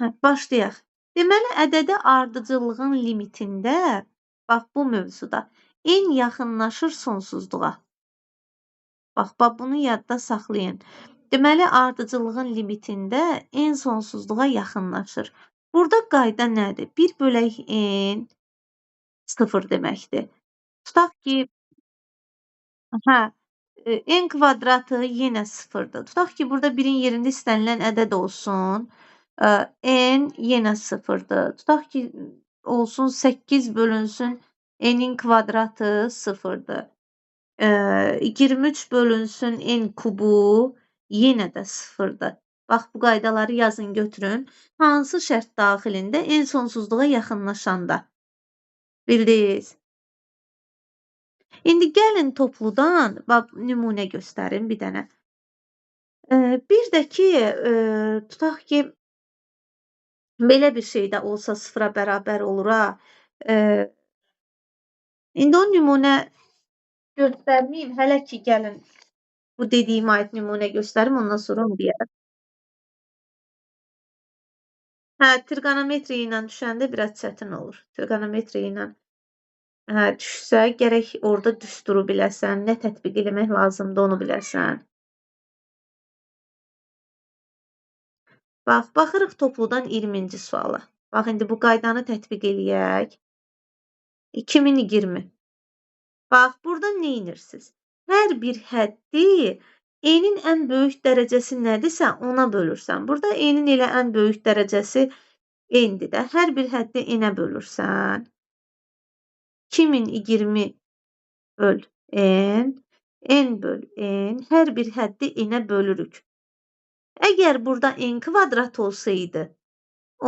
Hə, başlayaq. Deməli, ədədi ardıcıllığın limitində, bax bu mövzuda, n yaxınlaşır sonsuzluğa. Bax, bunu yadda saxlayın. Deməli, ardıcıllığın limitində n sonsuzluğa yaxınlaşır. Burada qayda nədir? 1 bölək n 0 deməkdir. Tutaq ki, n kvadratı yenə 0-dır. Tutaq ki, burada 1-in yerində istənilən ədəd olsun. N yenə 0-dır. Tutaq ki, olsun 8 bölünsün n-in kvadratı 0-dır. 23 bölünsün n kubu yenə də 0-dır. Bax, bu qaydaları yazın, götürün. Hansı şərt daxilində n sonsuzluğa yaxınlaşanda? Bildiniz. İndi gəlin topludan bax, nümunə göstərim bir dənə. Bir də ki, tutaq ki, belə bir şey də olsa sıfıra bərabər olur ha. İndi o nümunə göstərməyim. Hələ ki, gəlin bu dediyimə aid nümunə göstərim, ondan sonra onu deyərəm. Hə, trigonometri ilə düşəndə biraz çətin olur. Trigonometri ilə düşsə, gərək orada düsturu biləsən, nə tətbiq eləmək lazımdır, onu biləsən. Bax, baxırıq topludan 20-ci suala. Bax, indi bu qaydanı tətbiq eləyək. 2020. Bax, burada nə edirsiniz? Hər bir həddi n-in ən böyük dərəcəsi nədirsə, ona bölürsən. Burada n-in elə ən böyük dərəcəsi n-dir də. Hər bir həddi n-ə bölürsən. 2020 böl n, n böl n, hər bir həddi n-ə bölürük. Əgər burada n kvadrat olsaydı,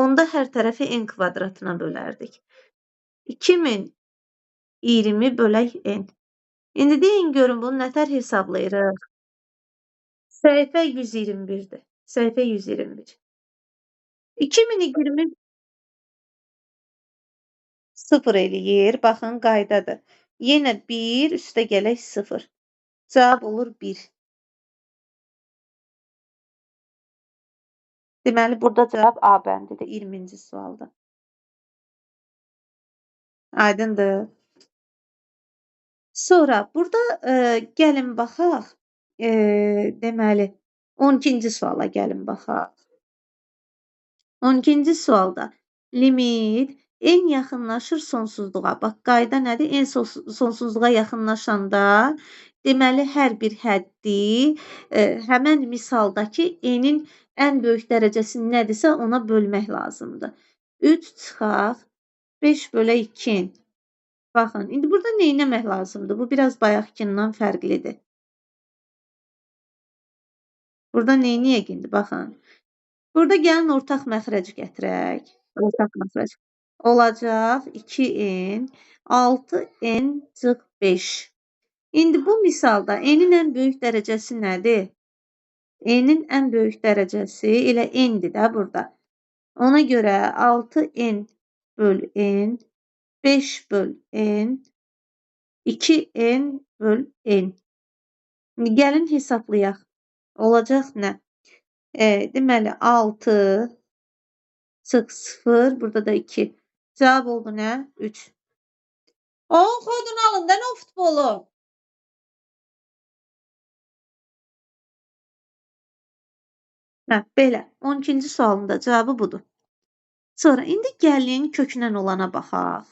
onda hər tərəfi n kvadratına bölərdik. 2020 bölək n. İndi deyin görün, bunu nətər hesablayırıq? Səhifə 121-dir. Səhifə 121. 2020 0 eləyir. Baxın, qaydadır. Yenə 1, üstə gələk 0. Cavab olur 1. Deməli, burada cavab A bəndidir, 20-ci sualda. Aydındır. Sonra burada gəlin baxaq. Deməli, 12-ci suala gəlin baxaq. 12-ci sualda limit n yaxınlaşır sonsuzluğa. Bax, qayda nədir? N sonsuzluğa yaxınlaşanda, deməli, hər bir həddi həmən misaldakı n-in ən böyük dərəcəsi nədirsə, ona bölmək lazımdır. 3 çıxaq, 5 bölək 2 n. Baxın, indi burada nə etmək lazımdır? Bu, biraz bayaqkindən fərqlidir. Burada nə edək indi? Baxın. Burada gəlin ortaq məxrəc gətirək. Ortaq məxrəc. Olacaq 2n, 6n çıx 5. İndi bu misalda n-in ən böyük dərəcəsi nədir? N-in ən böyük dərəcəsi elə n-dir də burada. Ona görə 6n böl n, 5 böl n, 2n böl n. İndi gəlin hesablayaq. Olacaq nə? Deməli, 6 çıx 0, burada da 2. Cavab oldu nə? 3. Onun kodunu alın da nə o futbolu? Hə, belə. 12-ci sualın da cavabı budur. Sonra indi gəlin köklə olana baxaq.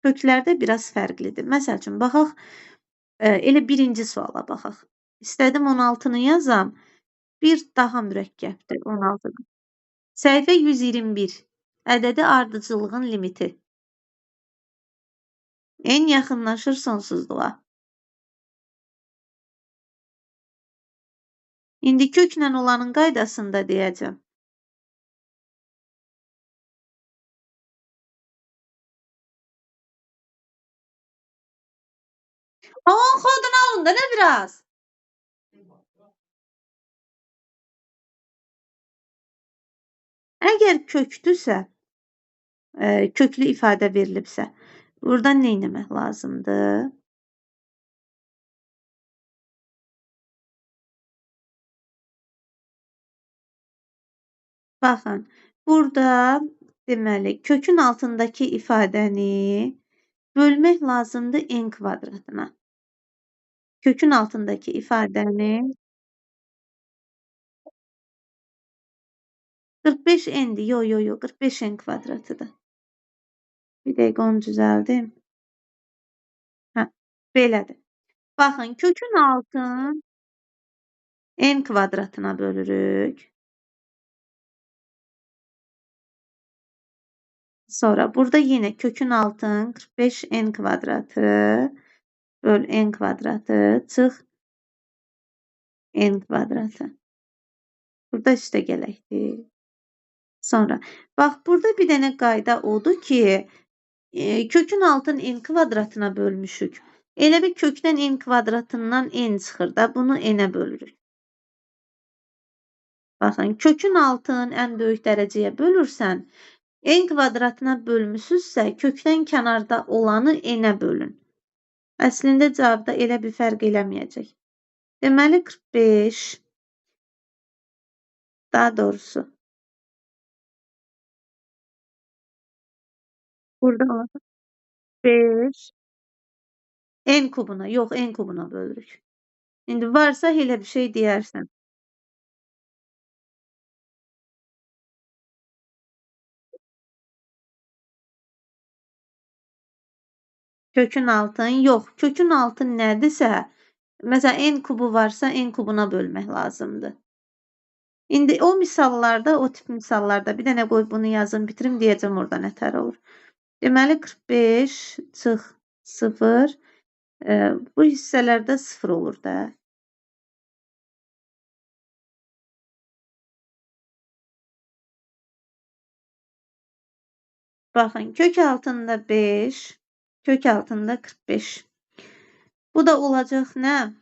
Köklərdə biraz fərqlidir. Məsəl üçün, baxaq, elə birinci suala baxaq. İstədim 16-nı yazam. Bir daha mürəkkəbdir 16-nı. Səhifə 121. Ədədi ardıcıllığın limiti. N yaxınlaşır sonsuzluğa. İndi köklə olanın qaydasını da deyəcəm. Aman kodunu alın da nə biraz? Əgər kökdürsə, köklü ifadə verilibsə, buradan nə etmək lazımdır? Baxın, Burada deməli kökün altındakı ifadəni bölmək lazımdır n kvadratına. Kökün altındakı ifadəni 45 n-dir. Yo, yo, yo, 45 n kvadratıdır. Bir dəqiqə onu düzəldim. Hə, belədir. Baxın, kökün altını n kvadratına bölürük. Sonra burada yenə kökün altını 45 n kvadratı böl n kvadratı çıx n kvadratı. Burada üstə gələkdir. Sonra bax burada bir dənə qayda odur ki, kökün altını n kvadratına bölmüşük. Elə bir kökdən n kvadratından n çıxır da, bunu n-ə bölürük. Baxın, kökün altını ən böyük dərəcəyə bölürsən, n kvadratına bölmüsünüzsə, kökdən kənarda olanı n-ə bölün. Əslində cavabda elə bir fərq eləməyəcək. Deməli, 45, daha doğrusu, burada olacaq 5, n kubuna, yox, n kubuna bölürük. İndi varsa elə bir şey deyərsən. Kökün altın, yox, kökün altın nədirsə, məsələn, n kubu varsa, n kubuna bölmək lazımdır. İndi o misallarda, o tip misallarda bir dənə qoy bunu yazım, bitirim, deyəcəm orada nətər olur. Deməli, 45 çıx 0, bu hissələrdə 0 olur da. Baxın, kök altında 5, kök altında 45. Bu da olacaq nə?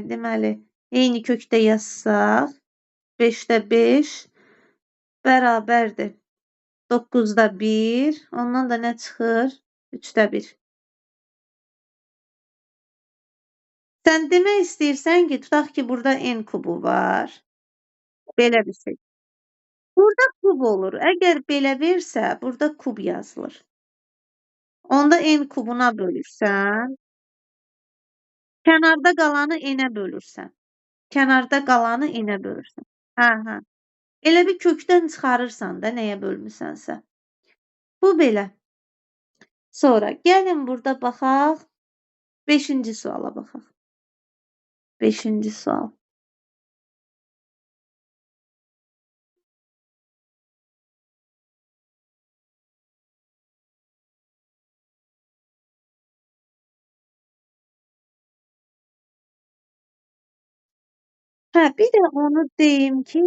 Deməli, eyni kökdə yazsaq, 5-də 5 bərabərdir 9-da 1, ondan da nə çıxır? 3-də 1. Sən demək istəyirsən ki, tutaq ki, burada n kubu var. Belə bir şey. Burada kub olur. Əgər belə versə, burada kub yazılır. Onda n kubuna bölürsən. Kənarda qalanı n-ə bölürsən. Kənarda qalanı n-ə bölürsən. Hə, hə. Elə bir kökdən çıxarırsan da nəyə bölmüsənsə. Bu belə. Sonra gəlin burada baxaq. 5-ci suala baxaq. 5-ci sual. Hə, bir də onu deyim ki,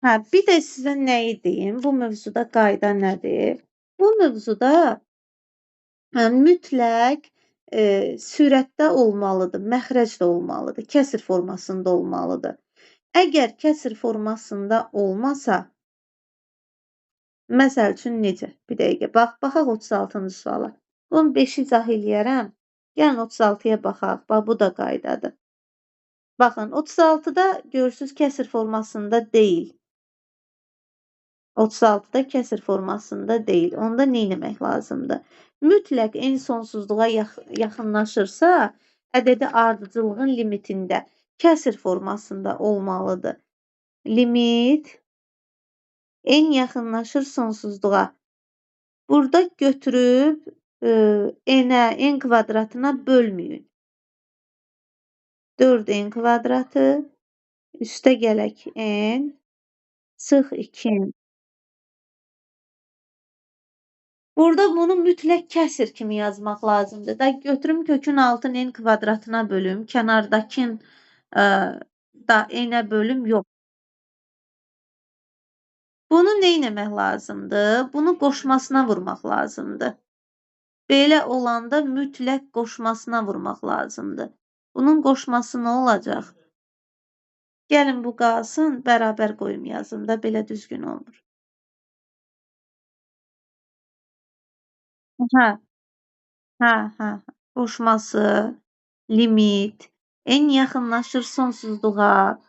hə, bir də sizə nəyi deyim? Bu mövzuda qayda nədir? Bu mövzuda mütləq sürətdə olmalıdır, məxrəc də olmalıdır, kəsir formasında olmalıdır. Əgər kəsir formasında olmasa, məsəl üçün necə? Bir dəqiqə, bax, baxaq 36-cı suala. Bunu 5-i izah eləyərəm. Gəlin 36-ya baxaq. Bax, bu da qaydadır. Baxın, 36-da görürsünüz kəsir formasında deyil. 36-da kəsir formasında deyil. Onda nə etmək lazımdır? Mütləq en sonsuzluğa yaxınlaşırsa, ədədi ardıcıllığın limitində kəsir formasında olmalıdır. Limit en yaxınlaşır sonsuzluğa. Burada götürüb n-ə, n kvadratına bölməyin. 4n kvadratı, üstə gələk n, çıx 2n. Burada bunu mütləq kəsir kimi yazmaq lazımdır. Da götürüm kökün altını n kvadratına bölüm, kənardakın da n-ə bölüm yox. Bunu nə etmək lazımdır? Bunu qoşmasına vurmaq lazımdır. Belə olanda mütləq qoşmasına vurmaq lazımdır. Bunun qoşması nə olacaq? Gəlin bu qalsın, bərabər qoyum yazım da, belə düzgün olmur. Hə, hə, hə. Qoşması, limit, n yaxınlaşır sonsuzluğa.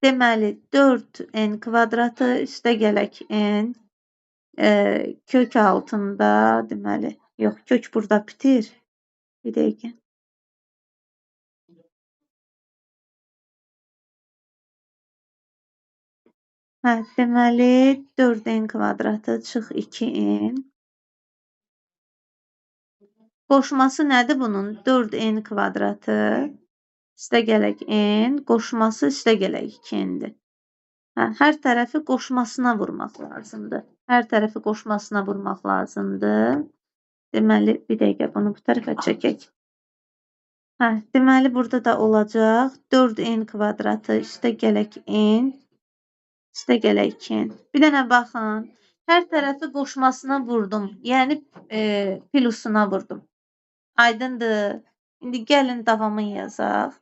Deməli, 4n kvadratı üstə gələk n kök altında, deməli, yox, kök burada bitir. Bir dəqiqə. Hə, deməli, 4n kvadratı çıx 2n. Qoşması nədir bunun? 4n kvadratı üstə gələk n, qoşması üstə gələk 2n-dir. Hə, hər tərəfi qoşmasına vurmaq lazımdır. Hər tərəfi qoşmasına vurmaq lazımdır. Deməli, bir dəqiqə bunu bu tərəfə çəkək. Hə, deməli, burada da olacaq 4n kvadratı üstə gələk n, üstə gələk 2n. Bir dənə baxın, hər tərəfi qoşmasına vurdum, yəni plusuna vurdum. Aydındır. İndi gəlin davamını yazaq.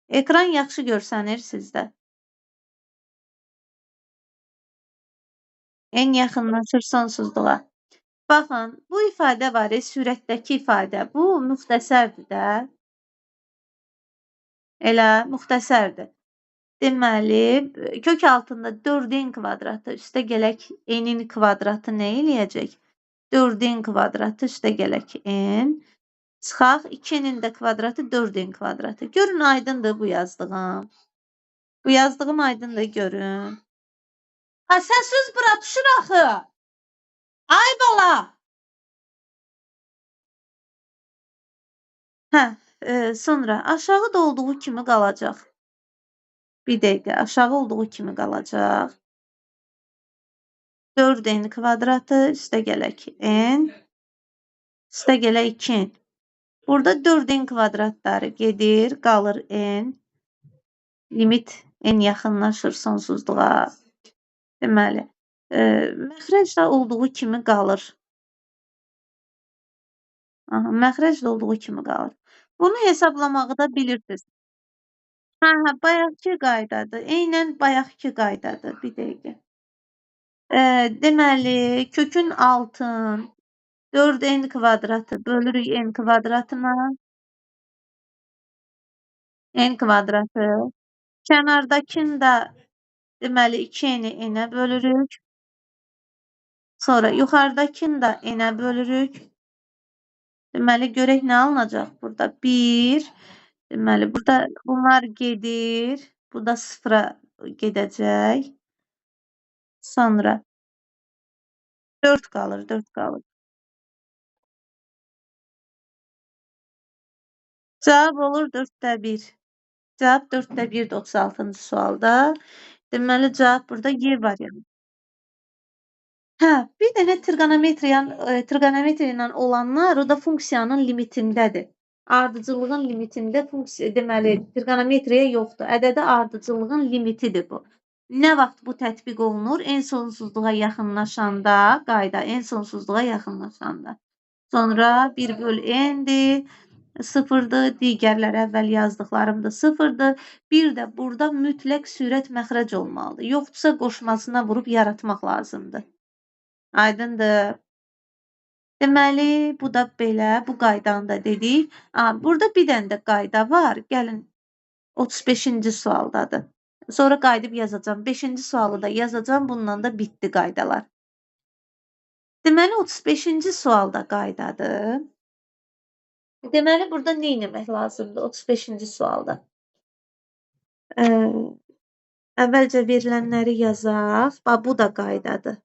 Ekran yaxşı görsənir sizdə. N yaxınlaşır sonsuzluğa. Baxın, bu ifadə var, sürətdəki ifadə. Bu müxtəsərdir də. Elə, müxtəsərdir. Deməli, kök altında 4n kvadratı üstə gələk n-in kvadratı nə eləyəcək? 4n kvadratı üstə gələk n. Çıxaq, 2-nin də kvadratı 4n kvadratı. Görün, aydındır bu yazdığım. Bu yazdığım aydındır, görün. Ha, səssiz bura düşür axı. Ay bala. Hə, sonra aşağı da olduğu kimi qalacaq. Bir dəqiqə, aşağı olduğu kimi qalacaq. 4n kvadratı üstə gələk n, üstə gələk 2n. Burada 4n kvadratları gedir, qalır n. Limit n yaxınlaşır sonsuzluğa. Deməli, məxrəc də olduğu kimi qalır. Aha, məxrəc də olduğu kimi qalır. Bunu hesablamağı da bilirsiniz. Hə, hə, bayaqki qaydadır. Eynən bayaqki qaydadır. Bir dəqiqə. Deməli, kökün altın 4n kvadratı bölürük n kvadratına. N kvadratı. Kənardakını da deməli 2n-i n-ə bölürük. Sonra yuxarıdakını da n-ə bölürük. Deməli, görək nə alınacaq burada? 1. Deməli, burada bunlar gedir. Bu da sıfıra gedəcək. Sonra 4 qalır, 4 qalır. Cavab olur 4-də 1. Cavab 4-də 1-dir 36-cı sualda. Deməli, cavab burada Y variantı. Hə, bir dənə trigonometriya ilə olanlar, o da funksiyanın limitindədir. Ardıcıllığın limitində funksiya, deməli, trigonometriya yoxdur. Ədədi ardıcıllığın limitidir bu. Nə vaxt bu tətbiq olunur? En sonsuzluğa yaxınlaşanda, qayda en sonsuzluğa yaxınlaşanda. Sonra 1 böl n-dir, 0-dır, digərləri əvvəl yazdıqlarım da 0-dır. Bir də burada mütləq sürət məxrəc olmalıdır. Yoxdursa qoşmasına vurub yaratmaq lazımdır. Aydındır. Deməli, bu da belə, bu qaydanı da dedik. Burada bir dənə də qayda var. Gəlin, 35-ci sualdadır. Sonra qayıdıb yazacağam. 5-ci sualı da yazacağam. Bununla da bitdi qaydalar. Deməli, 35-ci sualda qaydadır. Deməli, burada nə etmək lazımdır 35-ci sualda? Əvvəlcə verilənləri yazaq. Bax, bu da qaydadır.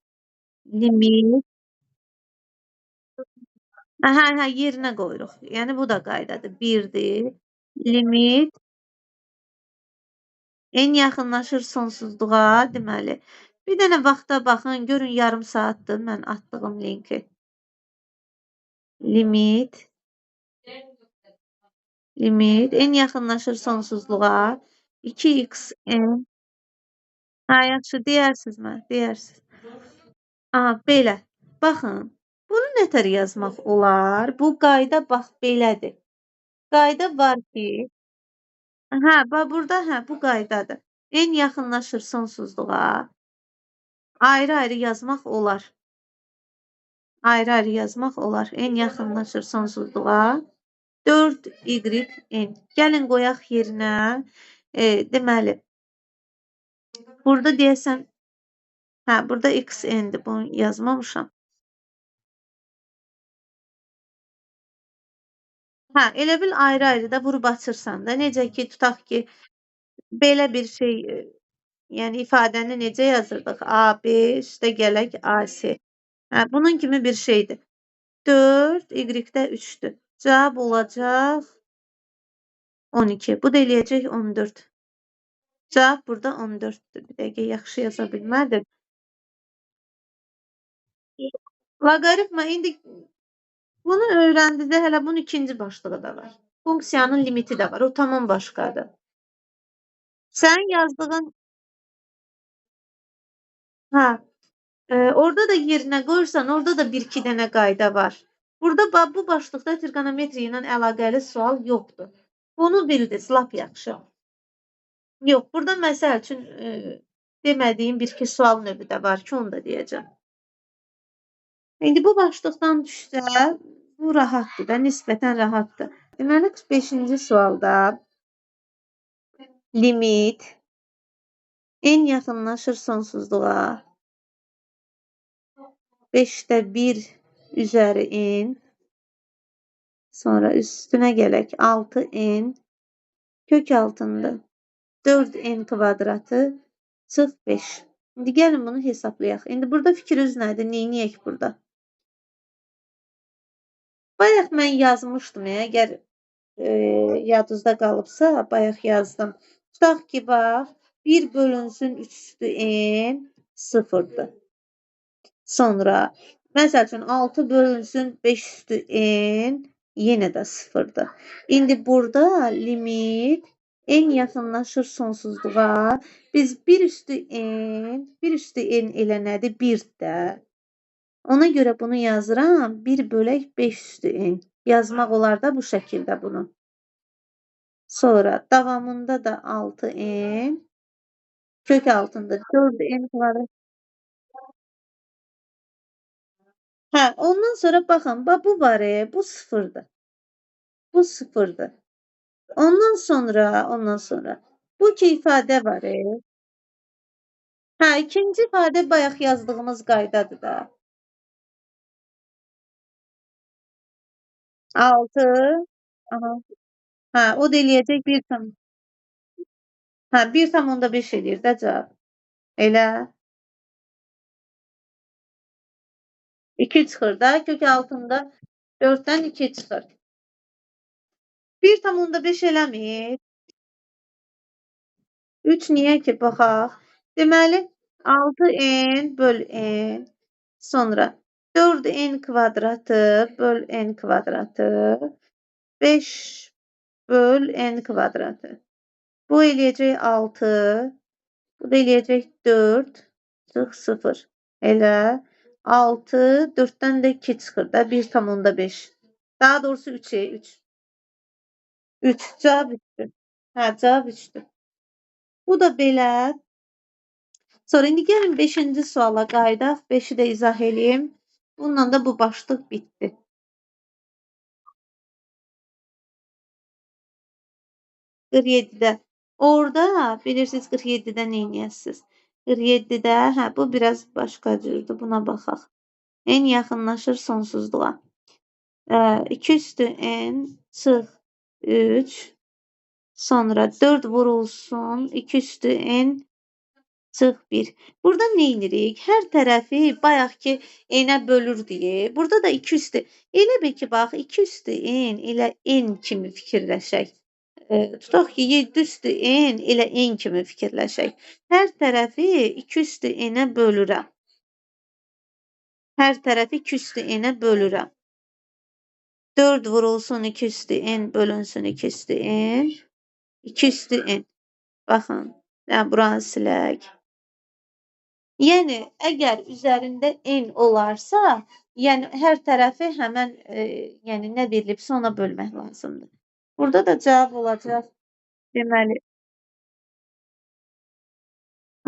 Limit. Hə, hə, yerinə qoyuruq. Yəni, bu da qaydadır. 1-dir. Limit. N yaxınlaşır sonsuzluğa. Deməli, bir dənə vaxta baxın. Görün, yarım saatdır mən atdığım linki. Limit. Limit. N yaxınlaşır sonsuzluğa. 2x n. Hə, yaxşı, deyərsiniz mən, deyərsiniz. Aha, belə. Baxın, bunu nətər yazmaq olar? Bu qayda bax belədir. Qayda var ki, hə, bax burada, hə, bu qaydadır. N yaxınlaşır sonsuzluğa. Ayrı-ayrı yazmaq olar. Ayrı-ayrı yazmaq olar. N yaxınlaşır sonsuzluğa. 4y n. Gəlin qoyaq yerinə. Deməli, Burada deyəsən, hə, burada xn-dir, bunu yazmamışam. Hə, elə bil ayrı-ayrı da vurub açırsan da. Necə ki, tutaq ki, belə bir şey, yəni ifadəni necə yazırdıq? A, B, üstə gələk AC. Hə, bunun kimi bir şeydir. 4, Y-də 3-dür. Cavab olacaq 12. Bu da eləyəcək 14. Cavab burada 14-dür. Bir dəqiqə yaxşı yaza bilmədim. Loqaritma indi bunu öyrəndikdə hələ bunun ikinci başlığı da var. Funksiyanın limiti də var. O tamam başqadır. Sən yazdığın hə, orada da yerinə qoyursan, orada da bir-iki dənə qayda var. Burada bu başlıqda trigonometri ilə əlaqəli sual yoxdur. Bunu bildiniz, lap yaxşı. Yox, burada məsəl üçün demədiyim bir-iki sual növü də var ki, onu da deyəcəm. İndi bu başlıqdan düşsə, bu rahatdır da, nisbətən rahatdır. Deməli, 45-ci sualda limit n yaxınlaşır sonsuzluğa 5-də 1 üzəri n, sonra üstünə gələk 6n kök altında 4n kvadratı çıx 5. İndi gəlin bunu hesablayaq. İndi burada fikriniz nədir? Neyniyək burada? Bayaq mən yazmışdım, əgər yadınızda qalıbsa, bayaq yazdım. Tutaq ki, bax, 1 bölünsün 3 üstü n 0-dır. Sonra, məsəl üçün, 6 bölünsün 5 üstü n yenə də 0-dır. İndi burada limit n yaxınlaşır sonsuzluğa. Biz 1 üstü n, 1 üstü n elə nədir? 1 də. Ona görə bunu yazıram. 1 bölək 5 üstü n. Yazmaq olar da bu şəkildə bunu. Sonra davamında da 6n kök altında 4n kvadrat. Hə, ondan sonra baxın, bax bu var, bu 0-dır. Bu 0-dır. Ondan sonra bu ki ifadə var. Hə, ikinci ifadə bayaq yazdığımız qaydadır da. 6. Aha. Hə, o da eləyəcək 1 tam. Hə, 1,5 eləyir də cavab. Elə. 2 çıxır da, kök altında 4-dən 2 çıxır. 1,5 eləmir. 3 niyə ki, baxaq. Deməli, 6n böl n, sonra 4n kvadratı böl n kvadratı, 5 böl n kvadratı. Bu eləyəcək 6, bu da eləyəcək 4, çıx 0. Elə 6, 4-dən də 2 çıxır da, 1,5. Daha doğrusu 3, 3. 3, cavab 3-dür. Hə, cavab 3-dür. Bu da belə. Sonra indi gəlin 5-ci suala qayıdaq. 5-i də izah eləyim. Bununla da bu başlıq bitdi. 47-də. Orada bilirsiniz 47-də nə eləyəsiniz? 47-də, hə, bu biraz başqa cürdür. Buna baxaq. N yaxınlaşır sonsuzluğa. 2 üstü n çıx 3. Sonra 4 vurulsun. 2 üstü n çıx 1. Burada nə edirik? Hər tərəfi bayaq ki n-ə bölür deyə. Burada da 2 üstü. Elə bil ki, bax, 2 üstü n elə n kimi fikirləşək. Tutaq ki, 7 üstü n elə n kimi fikirləşək. Hər tərəfi 2 üstü n-ə bölürəm. Hər tərəfi 2 üstü n-ə bölürəm. 4 vurulsun 2 üstü n bölünsün 2 üstü n. 2 üstü n. Baxın, yəni buranı silək. Yəni, əgər üzərində n olarsa, yəni hər tərəfi həmən, yəni nə verilibsə ona bölmək lazımdır. Burada da cavab olacaq. Deməli,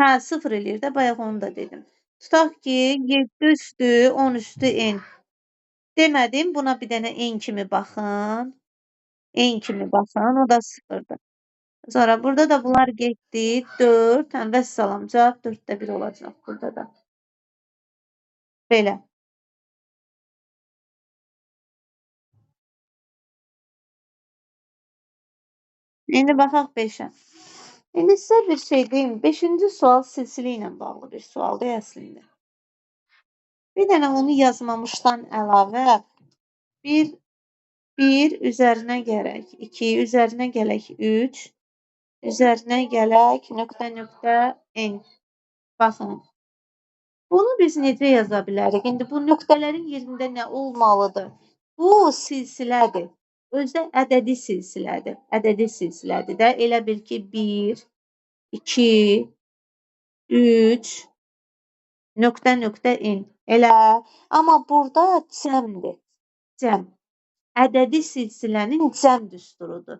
hə, 0 eləyir də, bayaq onu da dedim. Tutaq ki, 7 üstü 10 üstü n. Demədim, buna bir dənə n kimi baxın. N kimi baxın, o da 0-dır. Sonra burada da bunlar getdi. 4. Həm vəssalam. Cavab 4-də 1 olacaq burada da. Belə. İndi baxaq 5-ə. İndi sizə bir şey deyim. 5-ci sual silsilə ilə bağlı bir sualdır əslində. Bir dənə onu yazmamışdan əlavə 1 üzərinə gələk, 2 üzərinə gələk, 3 üzərinə gələk, nöqtə, nöqtə, n. Baxın, bunu biz necə yaza bilərik? İndi bu nöqtələrin yerində nə olmalıdır? Bu silsilədir. Özdə ədədi silsilədir. Ədədi silsilədir də. Elə bil ki, 1, 2, 3, nöqtə, nöqtə, n. Elə, amma burada cəmdir. Cəm. Ədədi silsilənin cəm düsturudur.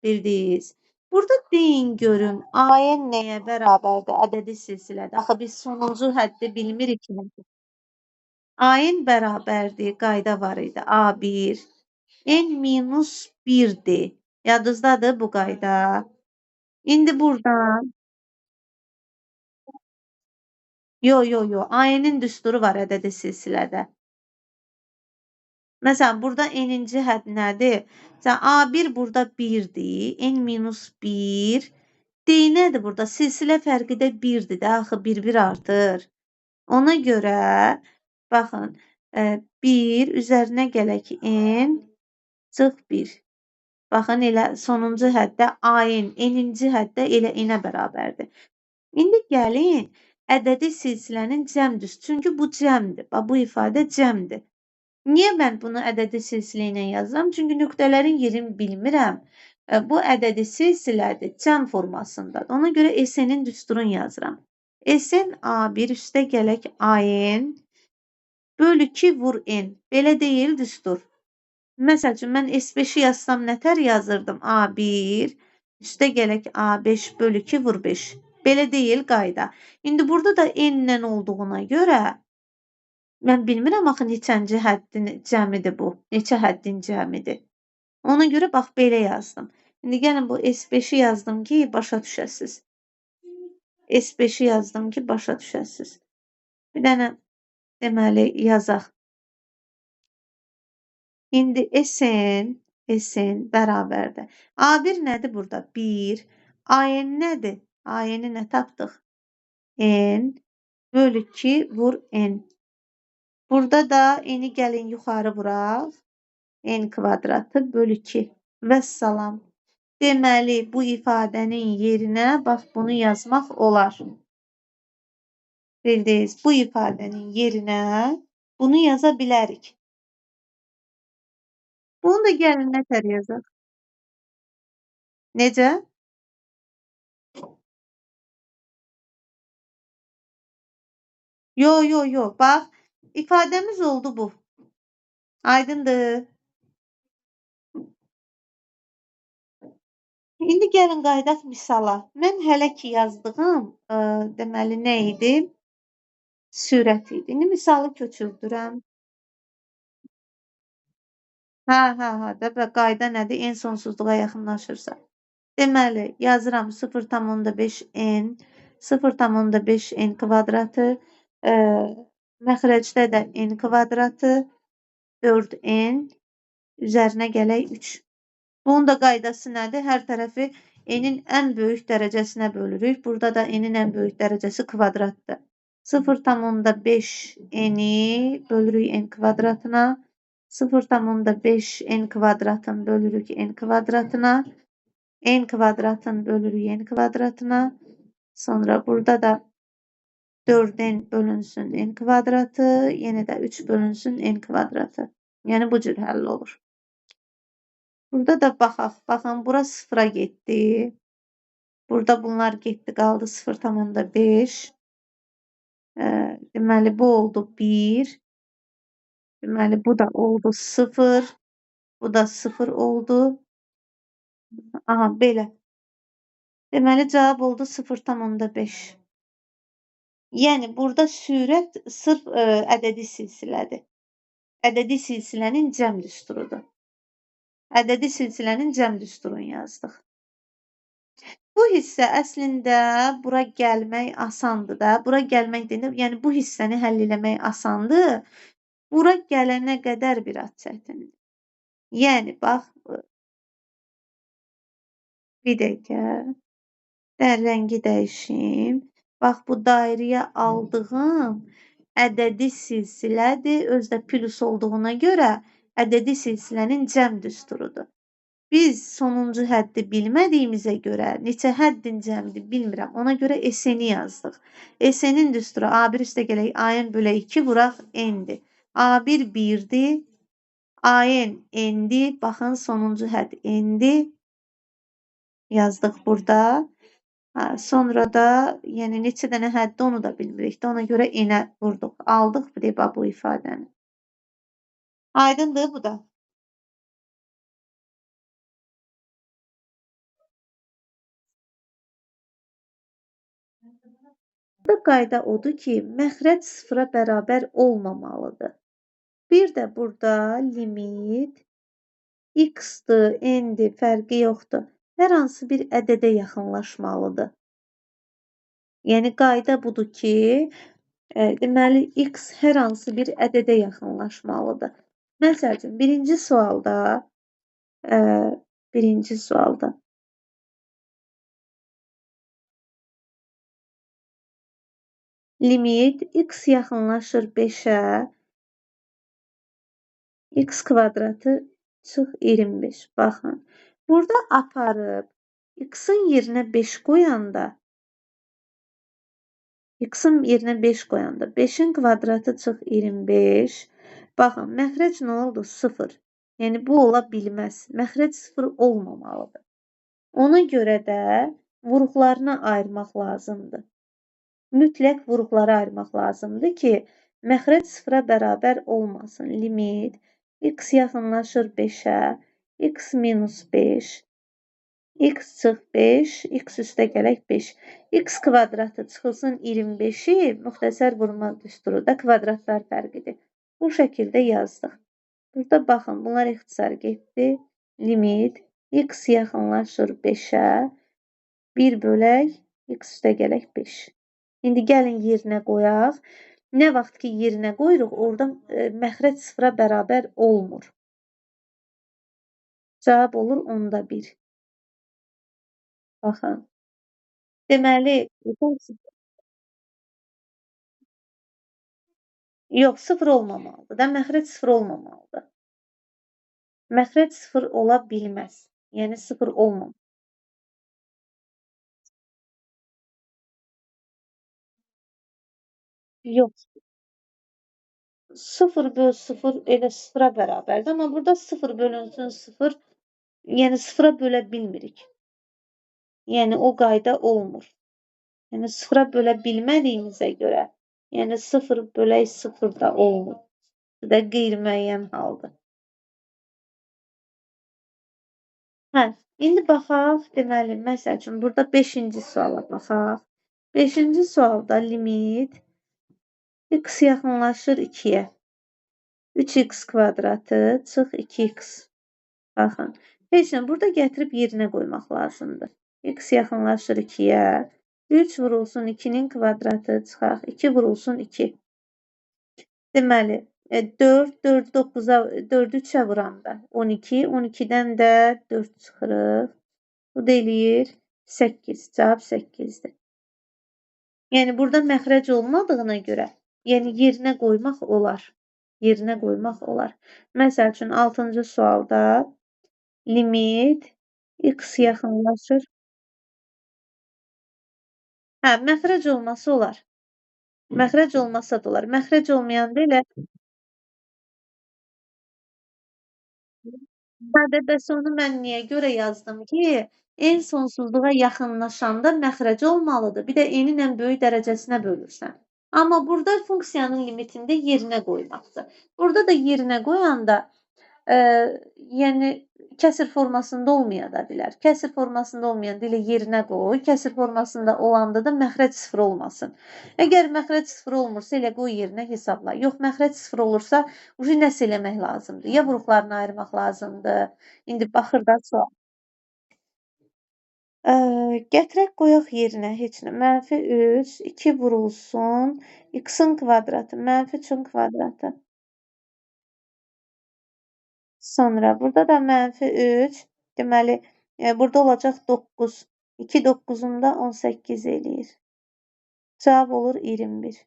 Bildiniz. Burada deyin görüm, AN nəyə bərabərdir ədədi silsilədə? Axı biz sonuncu həddi bilmirik ki. AN bərabərdir, qayda var idi. A1, N minus 1-dir. Yadınızdadır bu qayda. İndi buradan... Yo, yo, yo. AN-in düsturu var ədədi silsilədə. Məsələn, burada n-inci hədd nədir? Məsələn, A1 burada 1-dir. N minus 1. D nədir burada? Silsilə fərqi də 1-dir də. Axı, 1-1 artır. Ona görə, baxın, 1 üzərinə gələk n, çıx 1. Baxın, elə sonuncu həddə AN, n-inci həddə elə n-ə bərabərdir. İndi gəlin, ədədi silsilənin cəm düsturu. Çünki bu cəmdir. Bax, bu ifadə cəmdir. Niyə mən bunu ədədi silsilə ilə yazıram? Çünki nöqtələrin yerini bilmirəm. Bu ədədi silsilədir, cəm formasındadır. Ona görə SN-in düsturunu yazıram. SN A1 üstə gələk AN bölü 2 vur N. Belə deyil düstur. Məsəl üçün, mən S5-i yazsam nətər yazırdım? A1 üstə gələk A5 bölü 2 vur 5. Belə deyil qayda. İndi burada da N-lə olduğuna görə mən bilmirəm axı neçənci həddin cəmidir bu. Neçə həddin cəmidir. Ona görə bax belə yazdım. İndi gəlin bu S5-i yazdım ki, başa düşəsiniz. S5-i yazdım ki, başa düşəsiniz. Bir dənə deməli yazaq. İndi SN, SN bərabərdir. A1 nədir burada? 1. AN nədir? AN-i nə tapdıq? N bölü 2 vur N. Burada da n-i gəlin yuxarı vuraq. N kvadratı bölü 2. Vəssalam. Deməli, bu ifadənin yerinə bax bunu yazmaq olar. Bildiniz, bu ifadənin yerinə bunu yaza bilərik. Bunu da gəlin nətər yazaq? Necə? Yo, yo, yo. Bax, ifadəmiz oldu bu. Aydındır. İndi gəlin qayıdaq misala. Mən hələ ki yazdığım, deməli, nə idi? Sürət idi. İndi misalı köçürdürəm. Hə, hə, hə. Də, qayda nədir? En sonsuzluğa yaxınlaşırsa. Deməli, yazıram 0,5 n, 0,5 n kvadratı, məxrəcdə də n kvadratı, 4n, üzərinə gələk 3. Bunun da qaydası nədir? Hər tərəfi n-in ən böyük dərəcəsinə bölürük. Burada da n-in ən böyük dərəcəsi kvadratdır. 0,5 n-i bölürük n kvadratına. 0,5 n kvadratını bölürük n kvadratına. N kvadratını bölürük n kvadratına. Sonra burada da 4n bölünsün n kvadratı, yenə də 3 bölünsün n kvadratı. Yəni, bu cür həll olur. Burada da baxaq. Baxın, bura 0-a getdi. Burada bunlar getdi, qaldı 0,5. Deməli, bu oldu 1. Deməli, bu da oldu 0. Bu da 0 oldu. Aha, belə. Deməli, cavab oldu 0,5. Yəni, burada sürət sırf ədədi silsilədir. Ədədi silsilənin cəm düsturudur. Ədədi silsilənin cəm düsturunu yazdıq. Bu hissə əslində bura gəlmək asandır da. Bura gəlmək deyəndə, yəni bu hissəni həll eləmək asandır. Bura gələnə qədər biraz çətindir. Yəni, bax, bir dəqiqə, mən rəngi dəyişim. Bax, bu dairəyə aldığım ədədi silsilədir. Özü də plus olduğuna görə ədədi silsilənin cəm düsturudur. Biz sonuncu həddi bilmədiyimizə görə neçə həddin cəmidir bilmirəm. Ona görə SN-i yazdıq. SN-in düsturu A1 üstə gələk AN bölək 2 vuraq N-dir. A1 1-dir. AN N-dir. Baxın, sonuncu hədd N-dir. Yazdıq burada. Sonra da, yəni neçə dənə həddir onu da bilmirik də. Ona görə N-ə vurduq. Aldıq bu ifadəni. Aydındır bu da. Burada qayda odur ki, məxrəc sıfıra bərabər olmamalıdır. Bir də burada limit x-dır, n-dir, fərqi yoxdur. Hər hansı bir ədədə yaxınlaşmalıdır. Yəni, qayda budur ki, deməli, x hər hansı bir ədədə yaxınlaşmalıdır. Məsəl üçün, birinci sualda limit x yaxınlaşır 5-ə, x kvadratı çıx 25. Baxın, burada aparıb x-in yerinə 5 qoyanda, x-in yerinə 5 qoyanda 5-in kvadratı çıx 25. Baxın, məxrəc nə oldu? 0. Yəni, bu ola bilməz. Məxrəc 0 olmamalıdır. Ona görə də vuruqlarına ayırmaq lazımdır. Mütləq vuruqlara ayırmaq lazımdır ki, məxrəc sıfıra bərabər olmasın. Limit x yaxınlaşır 5-ə, x minus 5, x çıx 5, x üstə gələk 5. X kvadratı çıxılsın 25-i müxtəsər vurma düsturu da kvadratlar fərqidir. Bu şəkildə yazdıq. Burada baxın, bunlar ixtisar getdi. Limit x yaxınlaşır 5-ə, 1 bölək x üstə gələk 5. İndi gəlin yerinə qoyaq. Nə vaxt ki yerinə qoyuruq, orada məxrəc sıfıra bərabər olmur. Cavab olur 1/10. Baxın. Deməli, yox, 0 olmamalıdır da, məxrəc 0 olmamalıdır. Məxrəc 0 ola bilməz. Yəni 0 olmamalıdır. Yox. 0 böl 0 elə 0-a bərabərdir. Amma burada 0 bölünsün 0, yəni 0-a bölə bilmirik. Yəni o qayda olmur. Yəni 0-a bölə bilmədiyimizə görə, yəni 0 bölək 0 da olmur. Bu da qeyri-müəyyən haldır. Hə, indi baxaq, deməli, məsəl üçün, burada 5-ci suala baxaq. 5-ci sualda limit x yaxınlaşır 2-yə. 3x kvadratı çıx 2x. Baxın, heç nə, burada gətirib yerinə qoymaq lazımdır. X yaxınlaşır 2-yə. 3 vurulsun 2-nin kvadratı çıxaq. 2 vurulsun 2. Deməli, 4, 4, 9-a, 4-ü 3-ə vuranda 12, 12-dən də 4 çıxırıq. Bu da eləyir 8. Cavab 8-dir. Yəni, burada məxrəc olmadığına görə, yəni yerinə qoymaq olar. Yerinə qoymaq olar. Məsəl üçün, 6-cı sualda limit x yaxınlaşır. Hə, məxrəc olması olar. Məxrəc olmasa da olar. Məxrəc olmayanda elə Hə, bəs onu mən niyə görə yazdım ki, n sonsuzluğa yaxınlaşanda məxrəc olmalıdır. Bir də n-in ən böyük dərəcəsinə bölürsən. Amma burada funksiyanın limitində yerinə qoymaqdır. Burada da yerinə qoyanda, yəni kəsir formasında olmaya da bilər. Kəsir formasında olmayanda elə yerinə qoy, kəsir formasında olanda da məxrəc 0 olmasın. Əgər məxrəc 0 olmursa, elə qoy yerinə hesabla. Yox, məxrəc 0 olursa, ucu nəsə eləmək lazımdır. Ya vuruqlarını ayırmaq lazımdır. İndi baxır da sual. Gətirək qoyaq yerinə heç nə. Mənfi 3, 2 vurulsun. X-in kvadratı, mənfi 3-ün kvadratı. Sonra burada da mənfi 3. Deməli, burada olacaq 9. 2 9-unda 18 eləyir. Cavab olur 21.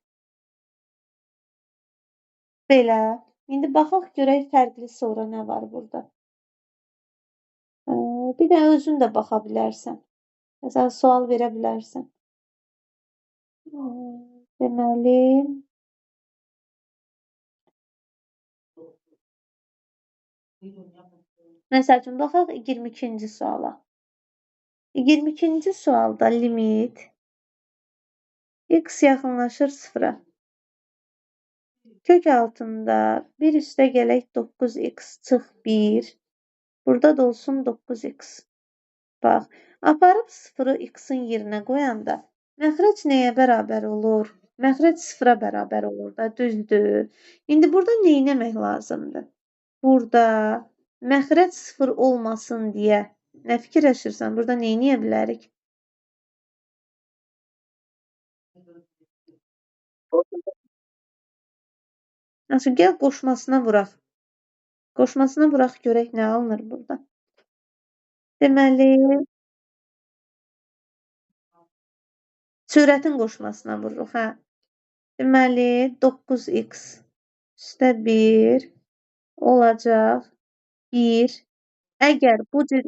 Belə. İndi baxaq görək fərqli sonra nə var burada. Bir də özün də baxa bilərsən. Məsələn, sual verə bilərsən. Deməli, məsəl üçün, baxaq 22-ci suala. 22-ci sualda limit x yaxınlaşır 0-a. Kök altında 1 üstə gələk 9x çıx 1. Burada da olsun 9x. Bax, aparıb 0-ı x-in yerinə qoyanda məxrəc nəyə bərabər olur? Məxrəc 0-a bərabər olur da, düzdür. İndi burada nə etmək lazımdır? Burada məxrəc 0 olmasın deyə nə fikirləşirsən? Burada nə edə bilərik? Nasıl, gəl qoşmasına vuraq. Qoşmasına vuraq, görək nə alınır burada. Deməli, sürətin qoşmasına vururuq. Hə. Deməli, 9x üstə 1 olacaq 1. Əgər bu cür...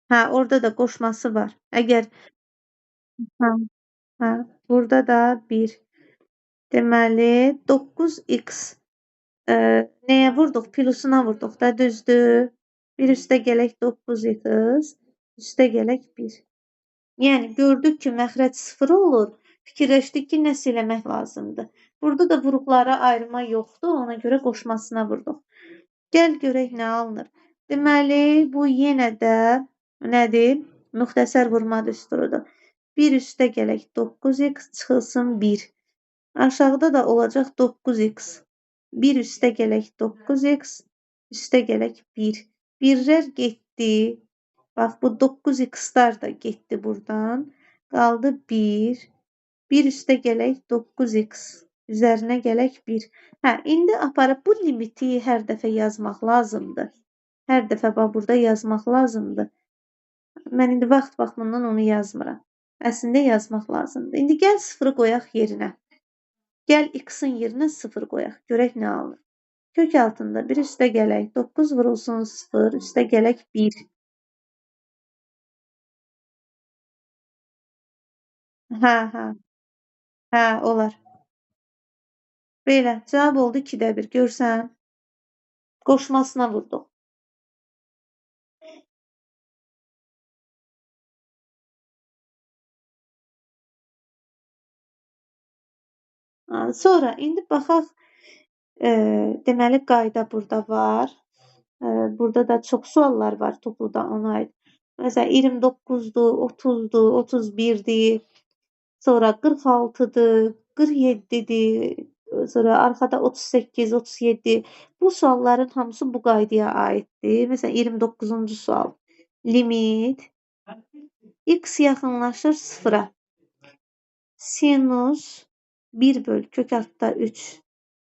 Hə, orada da qoşması var. Əgər... Hə, hə, burada da 1. Deməli, 9x nəyə vurduq? Plusuna vurduq da, düzdür. 1 üstə gələk 9x, üstə gələk 1. Yəni, gördük ki, məxrəc 0 olur. Fikirləşdik ki, nəsə eləmək lazımdır. Burada da vuruqlara ayırma yoxdur, ona görə qoşmasına vurduq. Gəl görək nə alınır. Deməli, bu yenə də nədir? Müxtəsər vurma düsturudur. 1 üstə gələk 9x çıxılsın 1. Aşağıda da olacaq 9x. 1 üstə gələk 9x, üstə gələk 1. Birlər getdi. Bax, bu 9x-lar da getdi buradan. Qaldı 1. 1 üstə gələk 9x. Üzərinə gələk 1. Hə, indi aparıb bu limiti hər dəfə yazmaq lazımdır. Hər dəfə bax, burada yazmaq lazımdır. Mən indi vaxt baxımından onu yazmıram. Əslində yazmaq lazımdır. İndi gəl 0-ı qoyaq yerinə. Gəl x-in yerinə 0 qoyaq. Görək nə alınır. Kök altında 1 üstə gələk 9 vurulsun 0, üstə gələk 1. Hə, hə. Hə, olar. Belə, cavab oldu 2-də 1. Görsən, qoşmasına vurduq. Sonra, indi baxaq, deməli, qayda burada var. Burada da çox suallar var topluda ona aid. Məsələn, 29-dur, 30-dur, 31-dir, sonra 46-dır, 47-dir, sonra arxada 38, 37. Bu sualların hamısı bu qaydaya aiddir. Məsələn, 29-cu sual. Limit x yaxınlaşır 0-a. Sinus 1 böl kök altda 3.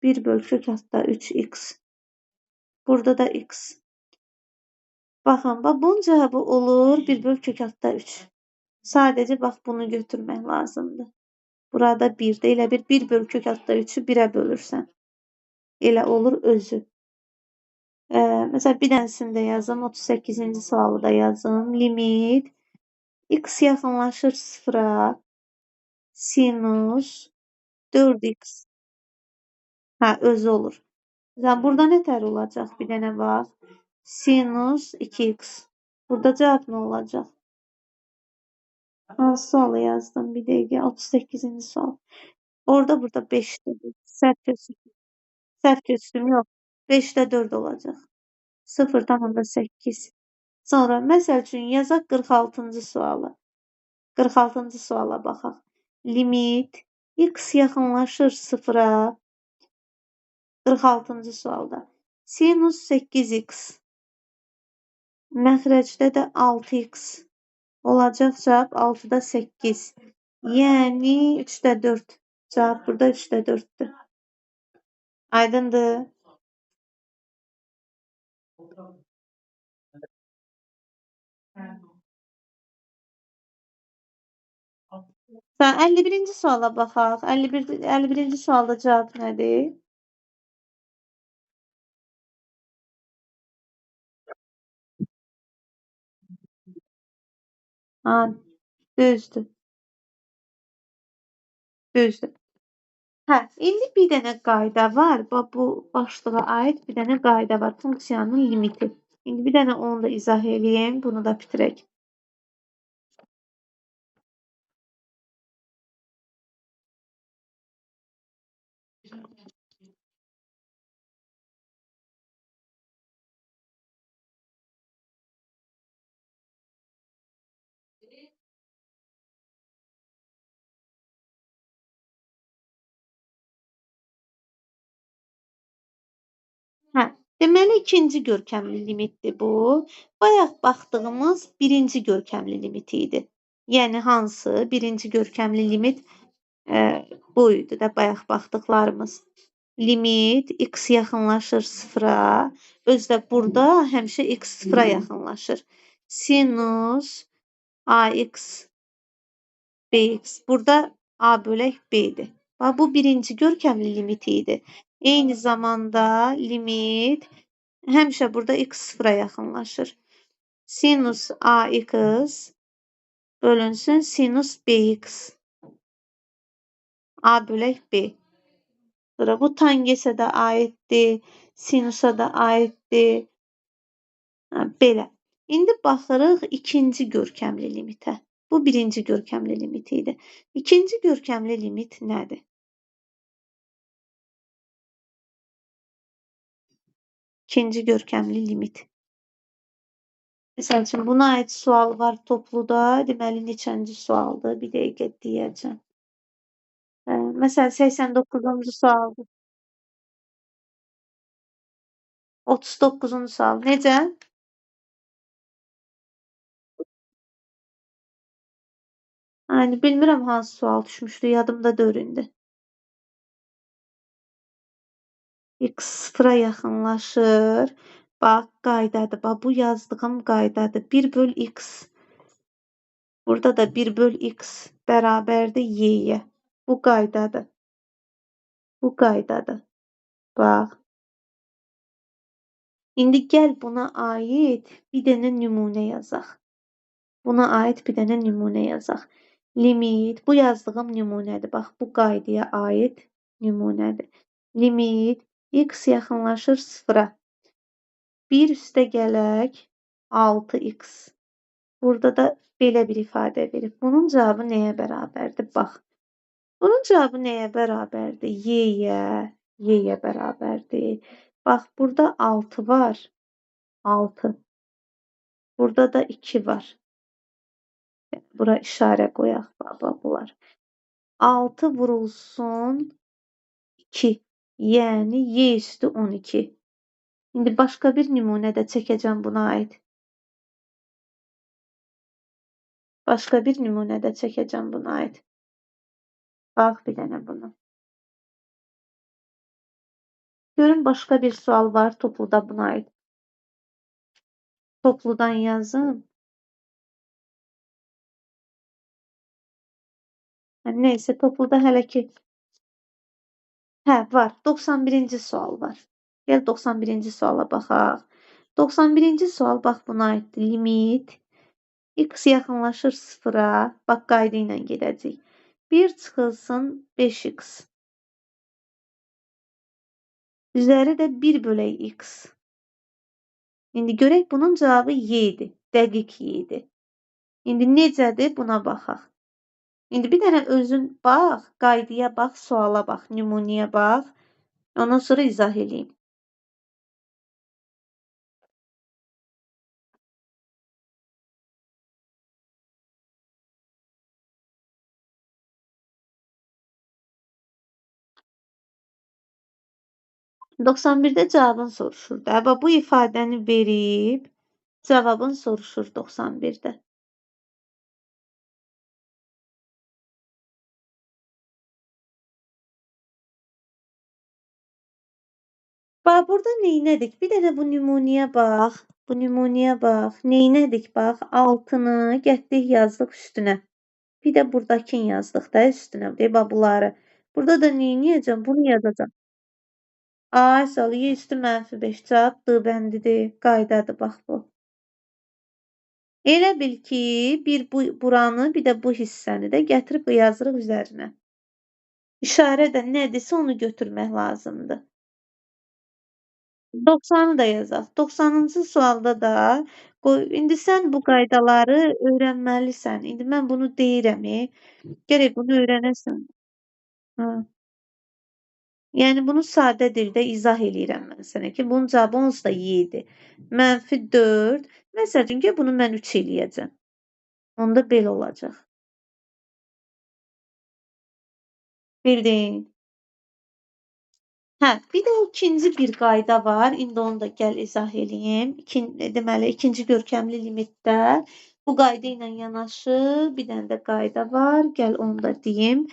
1 böl kök altda 3x. Burada da x. Baxın, bax, bunun cavabı olur 1 böl kök altda 3. Sadəcə bax, bunu götürmək lazımdır. Burada 1-də elə bir 1 böl kök altda 3-ü 1-ə bölürsən. Elə olur özü. Məsələn, bir dənəsini də yazım. 38-ci sualı da yazım. Limit x yaxınlaşır 0-a. Sinus 4x. Hə, özü olur. Məsələn, burada nə tər olacaq? Bir dənə bax. Sinus 2x. Burada cavab nə olacaq? Hansı sualı yazdım? Bir dəqiqə. 38-ci sual. Orada burada 5-də. Səhv köçdüm. Səhv köçdüm. Yox. 5-də 4 olacaq. 0,8. Sonra, məsəl üçün, yazaq 46-cı sualı. 46-cı suala baxaq. Limit x yaxınlaşır 0-a. 46-cı sualda. Sinus 8x. Məxrəcdə də 6x. Olacaq cavab 6-da 8. Yəni 3-də 4. Cavab burada 3-də 4-dür. Aydındır. Sən 51-ci suala baxaq. 51-ci sualda cavab nədir? Ha, düzdür. Düzdür. Hə, indi bir dənə qayda var. Bax, bu başlığa aid bir dənə qayda var. Funksiyanın limiti. İndi bir dənə onu da izah eləyim. Bunu da bitirək. Hə, deməli, ikinci görkəmli limitdir bu. Bayaq baxdığımız birinci görkəmli limiti idi. Yəni, hansı? Birinci görkəmli limit bu idi də bayaq baxdıqlarımız. Limit x yaxınlaşır sıfıra. Özü də burada həmişə x sıfıra yaxınlaşır. Sinus ax bx. Burada a bölək b-dir. Bax, bu birinci görkəmli limiti idi. Eyni zamanda limit həmişə burada x sıfıra yaxınlaşır. Sinus ax bölünsün sinus bx. A bölək b. Sonra bu tangesə də aiddir, sinusa da aiddir. Ha, belə. İndi baxırıq ikinci görkəmli limitə. Bu birinci görkəmli limiti idi. İkinci görkəmli limit nədir? İkinci görkəmli limit. Məsəl üçün, buna aid sual var topluda. Deməli, neçənci sualdır? Bir dəqiqə deyəcəm. Məsələn, 89-cu sualdır. 39-cu sual. Necə? Yəni, bilmirəm hansı sual düşmüşdü. Yadımda deyil indi. X sıfıra yaxınlaşır. Bax, qaydadır. Bax, bu yazdığım qaydadır. 1 böl x. Burada da 1 böl x bərabərdir y-yə. Bu qaydadır. Bu qaydadır. Bax. İndi gəl buna aid bir dənə nümunə yazaq. Buna aid bir dənə nümunə yazaq. Limit. Bu yazdığım nümunədir. Bax, bu qaydaya aid nümunədir. Limit x yaxınlaşır sıfıra. 1 üstə gələk 6x. Burada da belə bir ifadə verib. Bunun cavabı nəyə bərabərdir? Bax. Bunun cavabı nəyə bərabərdir? Y-yə, y-yə bərabərdir. Bax, burada 6 var. 6. Burada da 2 var. Bura işarə qoyaq. Bax, bunlar. 6 vurulsun 2. Yəni, y üstü 12. İndi başqa bir nümunə də çəkəcəm buna aid. Başqa bir nümunə də çəkəcəm buna aid. Bax, bir dənə bunu. Görün, başqa bir sual var topluda buna aid. Topludan yazın. Yəni, neysə, topluda hələ ki... Hə, var. 91-ci sual var. Gəl 91-ci suala baxaq. 91-ci sual, bax, buna aiddir. Limit x yaxınlaşır sıfıra. Bax, qayda ilə gedəcək. 1 çıxılsın 5x. Üzəri də 1 bölək x. İndi görək, bunun cavabı y-dir. Dəqiq y-dir. İndi necədir? Buna baxaq. İndi bir dənə özün bax, qaydaya bax, suala bax, nümunəyə bax. Ondan sonra izah eləyim. 91-də cavabını soruşur da. Bax, bu ifadəni verib, cavabını soruşur 91-də. Bax, burada neynədik? Bir dənə bu nümunəyə bax. Bu nümunəyə bax. Neynədik? Bax, 6-nı gətdik, yazdıq üstünə. Bir də buradakini yazdıq da üstünə. Deyir, bax, bunları. Burada da neynəyəcəm? Bunu yazacağam. A, sualı, Y üstü mənfi 5 cavab D bəndidir. Qaydadır, bax bu. Elə bil ki, bir bu, buranı, bir də bu hissəni də gətirib yazırıq üzərinə. İşarə də nədirsə onu götürmək lazımdır. 90-ı da yazaq. 90-cı sualda da qoy, indi sən bu qaydaları öyrənməlisən. İndi mən bunu deyirəm, gərək bunu öyrənəsən. Hə. Yəni bunu sadə dildə izah eləyirəm mən sənə ki, bunun cavabı onsuz da Y idi. Mənfi 4. Məsəl üçün ki, bunu mən 3 eləyəcəm. Onda belə olacaq. Bildin. Hə, bir də ikinci bir qayda var. İndi onu da gəl izah eləyim. Deməli, ikinci görkəmli limitdə bu qayda ilə yanaşı bir dənə də qayda var. Gəl onu da deyim.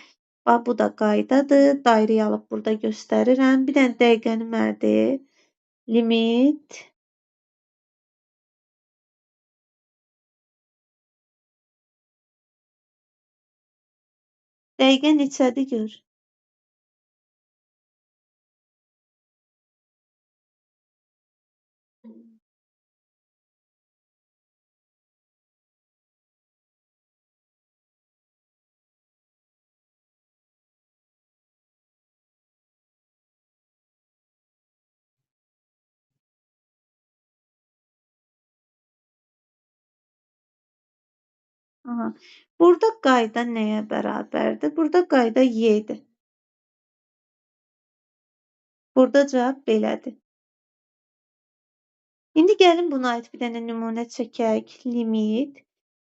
Bax, bu da qaydadır. Dairəyi alıb burada göstərirəm. Bir dənə dəqiqəni mənə de. Limit. Dəqiqə neçədir gör? Aha. Burada qayda nəyə bərabərdir? Burada qayda Y-dir. Burada cavab belədir. İndi gəlin buna aid bir dənə nümunə çəkək. Limit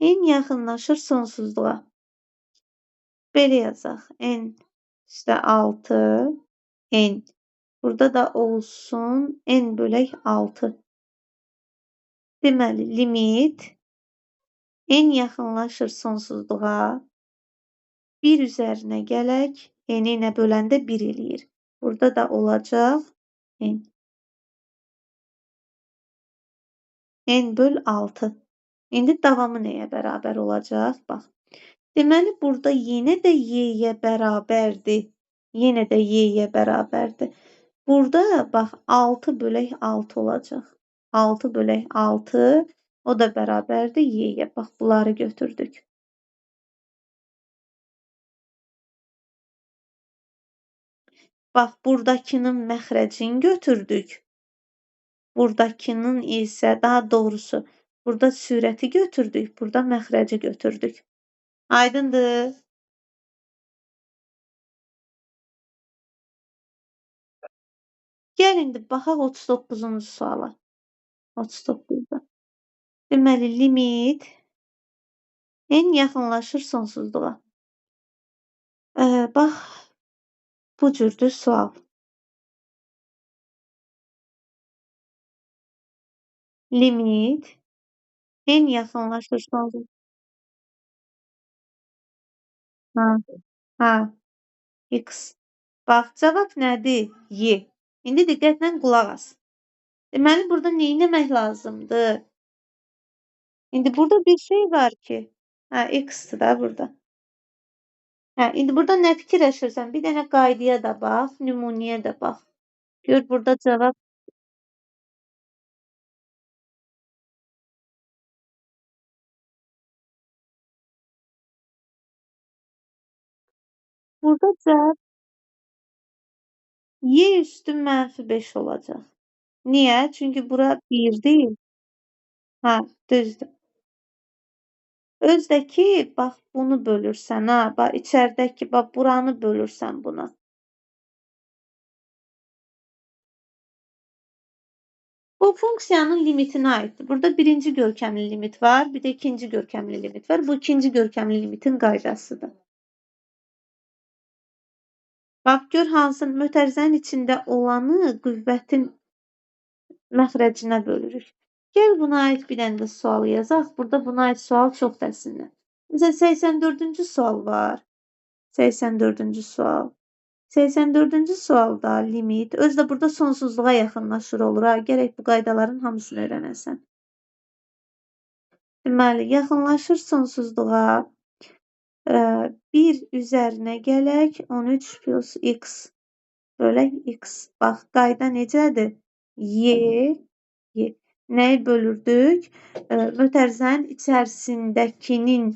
n yaxınlaşır sonsuzluğa. Belə yazaq. N üstə 6, n. Burada da olsun n bölək 6. Deməli, limit n yaxınlaşır sonsuzluğa. 1 üzərinə gələk. N-i ilə böləndə 1 eləyir. Burada da olacaq n. N böl 6. İndi davamı nəyə bərabər olacaq? Bax. Deməli, burada yenə də y-yə bərabərdir. Yenə də y-yə bərabərdir. Burada, bax, 6 bölək 6 olacaq. 6 bölək 6, o da bərabərdir y-yə. Bax, bunları götürdük. Bax, buradakının məxrəcini götürdük. Buradakının isə, daha doğrusu, burada sürəti götürdük, burada məxrəci götürdük. Aydındır. Gəl indi baxaq 39-cu suala. 39-da. Deməli, limit n yaxınlaşır sonsuzluğa. Bax, bu cürdür sual. Limit n yaxınlaşır sonsuzluğa. Hə, hə, x. Bax, cavab nədir? Y. İndi diqqətlə qulaq as. Deməli, burada nə etmək lazımdır? İndi burada bir şey var ki, hə, x-dir da burada. Hə, indi burada nə fikirləşirsən? Bir dənə qaydaya da bax, nümunəyə də bax. Gör, burada cavab. Burada cavab y üstü mənfi 5 olacaq. Niyə? Çünki bura 1 deyil. Hə, düzdür. Özdəki, bax, bunu bölürsən, ha, bax, içəridəki, bax, buranı bölürsən buna. Bu funksiyanın limitinə aiddir. Burada birinci görkəmli limit var, bir də ikinci görkəmli limit var. Bu ikinci görkəmli limitin qaydasıdır. Bax, gör hansı mötərizənin içində olanı qüvvətin məxrəcinə bölürük. Gəl buna aid bir dənə də sual yazaq. Burada buna aid sual çox təsindir. Məsələn, 84-cü sual var. 84-cü sual. 84-cü sualda limit, özü də burada sonsuzluğa yaxınlaşır olur. Ha. Gərək bu qaydaların hamısını öyrənəsən. Deməli, yaxınlaşır sonsuzluğa. 1 üzərinə gələk, 13 plus x bölək x. Bax, qayda necədir? Y, y. Nəyi bölürdük? Mötərizənin içərisindəkinin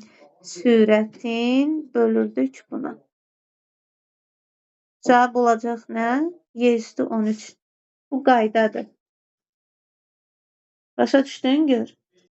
sürətin bölürdük buna. Cavab olacaq nə? Y üstü 13. Bu qaydadır. Başa düşdün, gör.